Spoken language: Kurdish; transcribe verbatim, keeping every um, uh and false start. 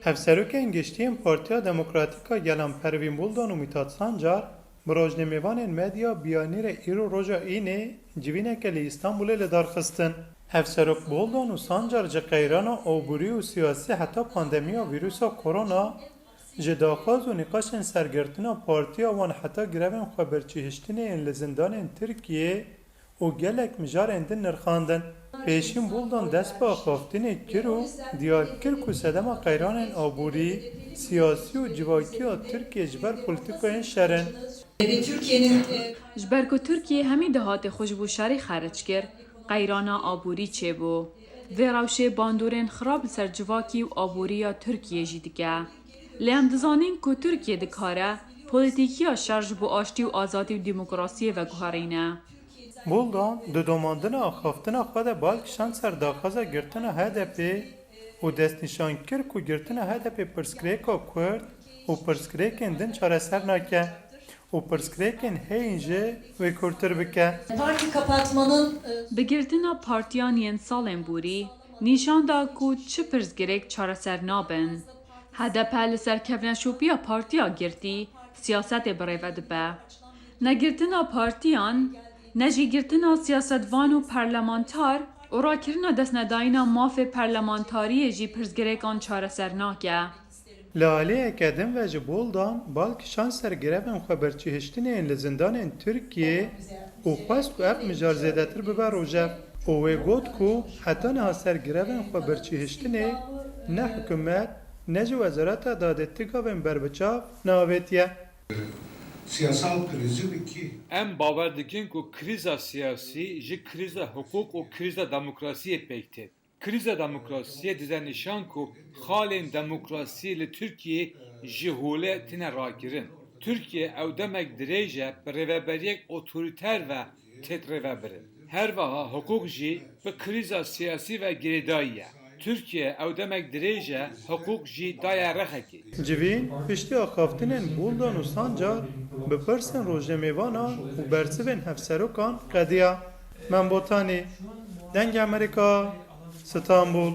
Hevserokên giştî yên Partiya Demokratîk a Gelan Pervîn Buldan û Mithat Sancar bi rojnamevanên medya Biyanî re îro roja Înê civîneke li Îstanbulê li dar xistin. Hevserok Buldan û Sancar ji qeyrana aborî û siyasî heta pandemiya vîrusa korona, ji daxwaz û nîqaşên sergirtina partiya wan heta grevên xweberçîhiştinê yên li zindanên Tirkiyê û gelek mijarên din nirxandin. Pêşîn Buldan dest bi axaftinê kir û diyar kir ku sedema qeyranên aborî, siyasî û civakî ya Tirkiyê ji ber polîtîkayên şer in. Ji ber ku Tirkiye hemî dahatê xwe ji bo şerê xeric kir, qeyrana aborî çêbû. Vê rewşê bandorên xirab li ser civakî û aboriya Tirkiyê jî dike. Lê em dizanin ku Tirkiye dikare polîtîkiya şer ji bo aştî û azadî û demokrasiyê veguherîne. Buldan di domandina axaftina xwe de bal kişand ser daxwaza girtina H D P û destnîşan kir ku girtina H D P pirsgirêka Kurd û pirsgirêkên din çareser nake û pirsgirêkên heyîn jî wê kûrtir bike. Parti kapatmanın e, Bi girtina partiyan yên salên borî nîşan da ku çi pirsgirêk çareser nabin. H D P li ser kevneşopiya partiya girtî siyasetê birêve dibe. Negirtina partiyan, ne jî girtina siyasetvan û parlamentar û rakirina destnedayîna mafê parlamentariyê jî pirsgirêkan çareser nake. Li aliyeke din ve ji Buldan bal kişand ser grevên xweberçîhiştinê yên li zindanên Tirkiyê û xwest ku ev mijar zêdetir bibe rojev û wê got ku heta niha ser grevên xweberçîhiştinê ne hikûmet ne jî Wezareta Dadê ti gavên berbiçav neavêtiye. Siyasal krizin iki Em bawer dikin ku krîza siyasî ji krîza hiqûq û krîza demokrasiyê pêk tê. Krîza demokrasiyê dide nîşan ku xalên demokrasiyê li Tirkiyeyê ji holê têne rakirin. Tirkiye ew demek dirêj e bi rêveberiyek otorîter ve têt rêvebirin. Her wiha hiqûq jî bi krîza siyasî ve girêdayî ye. Tirkiye ew demek dirêj e hiqûq jî daye rexekê. Civîn, piştî axaftinên Buldan û Sancar, bi pirsên rojnamevanan û bersivên hevserokan qediya. Mem Botanî, Dengê Amerîka, Stenbul.